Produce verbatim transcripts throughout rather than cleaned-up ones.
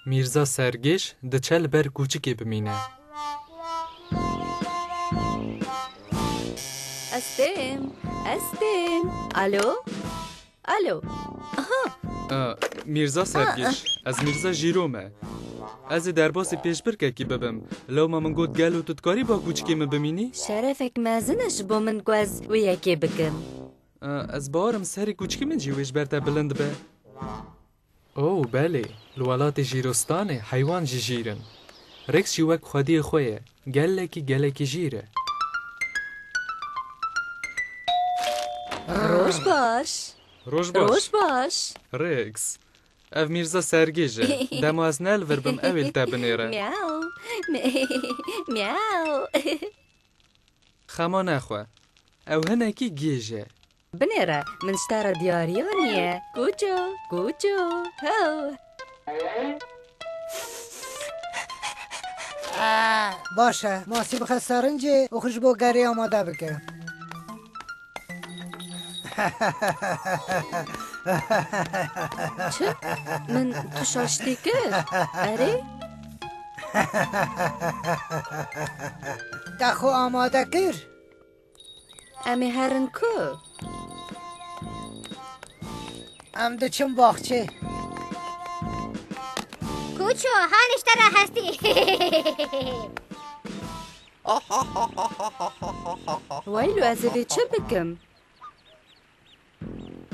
Mîrza Sergêj diçe li ber kûçikê bimîne. Ez têm, ez têm. Alo? Alo? Aha. E, Mîrza Sergêj, ez Mîrza Jîro me. Ez ê derbasî pêşbirkekî bibim. Lewma min got, gelo tu dikarî ba kûçikê min bimînî? Şerefek mezin e ji bo min ku ez wê yekê bikim. E, ez bawerim serê kûçikê min jî wê ji ber te bilind be. Oh, belê. Li welatê Jîristanê heywan jî jîr in. Rex jî wek xwediyê xwe ye. Gelekî, gelekî jîr e. Roj baş. Roj baş. Roj baş. Rex. Ev Mîrza Sergêj e. Dema ez ne li vir bim, ew ê li te binêre. Miau. Miau. Xema nexwe. Ew hinekî gêj e. Binêre, min ji te re diyariya niye. Kûço, kûço, hew. Ah, baş e, masî bixe serincê û xwe ji bo gerê amade bike. Çi? Min tu şaş tî kir? Erê? Te xwe amade kir? Em ê herin ku? Em diçin baxçê. Kûço, hanî ji te re hestî. Weylo, ez ê vê çi bikim?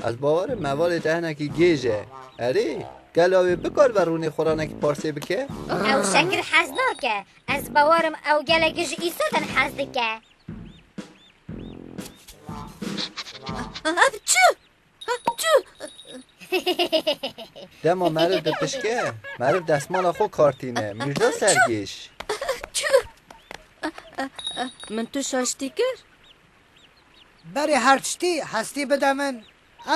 Ez bawer im hevalê te hinekî gêj e. Erê, gelo wê bikaribe rûnê xwe re hinekî parsê bike? Ew şekir hez nake. Ez bawer im ew gelekî ji îsotan hez dike. Ev çi? Ev çi? Dema meriv dipişke, meriv destmala xwe kar tîne. Mîrza Sergêj. Çi? Min tu şaş tî kir? Berê her tiştî hestî bide min.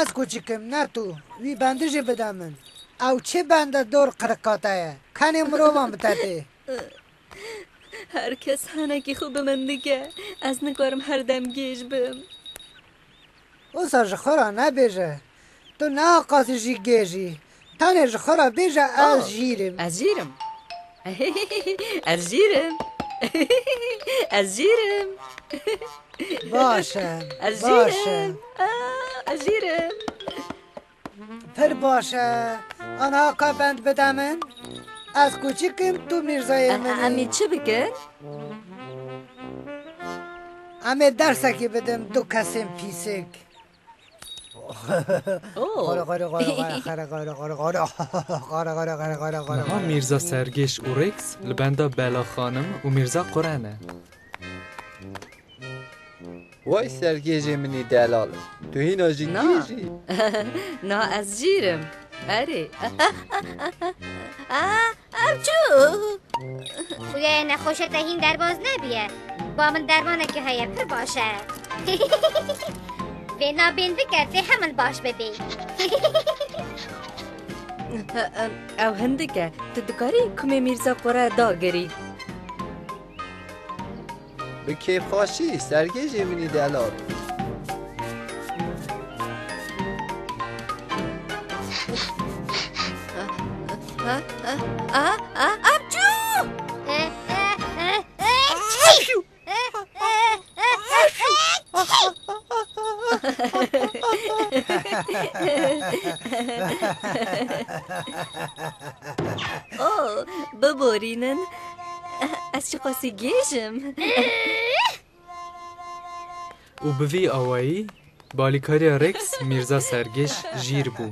Ez kûçik im, ne tu. Wî bendijê bide min. Ew çi bende dor qirikate ye? Kenê mirovan bite tê. Her kes henekî xwe bi min dike. Ez nikarim her dem gêj bim. Wisa ji xwe re nebêje. Tu ne qasî jî gêj î. Tenê ji xwe re bêje, ez jîr im. Ez jîr im. Ez jîr im. Ez jîr im. Baş e, Ez baş jîr e. im. Aa, ez jîr im. Pir baş e. Ana ka bend bide min. Ez kûçik im, tu mîrzayê min î. Em ê çi bikin? Em ê dersekî bidim du kesên pîsik. Oh. Niha Mîrza Sergêj û Rex li benda Bela Xanim û Mîrza Qure ne. Way Sergêjê min î delal. Tu hîna jî Na. Gêj î. Na, ez jîr im. Erê. Aa, ev çi? Xuya nexweşe te hîn derbaz nebiye. Ba min dermanekî heye, pir baş e. Vê nabên bike, tê hemin baş bibî. Ew hindik e. Tu dikarî kumê Mîrza Qure dagirî? Bi kêfxweşî, Sergêjê min î delal. Ha, ha, ha, ha, apçû! Oh, biborînin. Ez çiqasî gêj im. Û bi vî awayî, bi alîkariya Rex, Mîrza Sergêj jîr bû.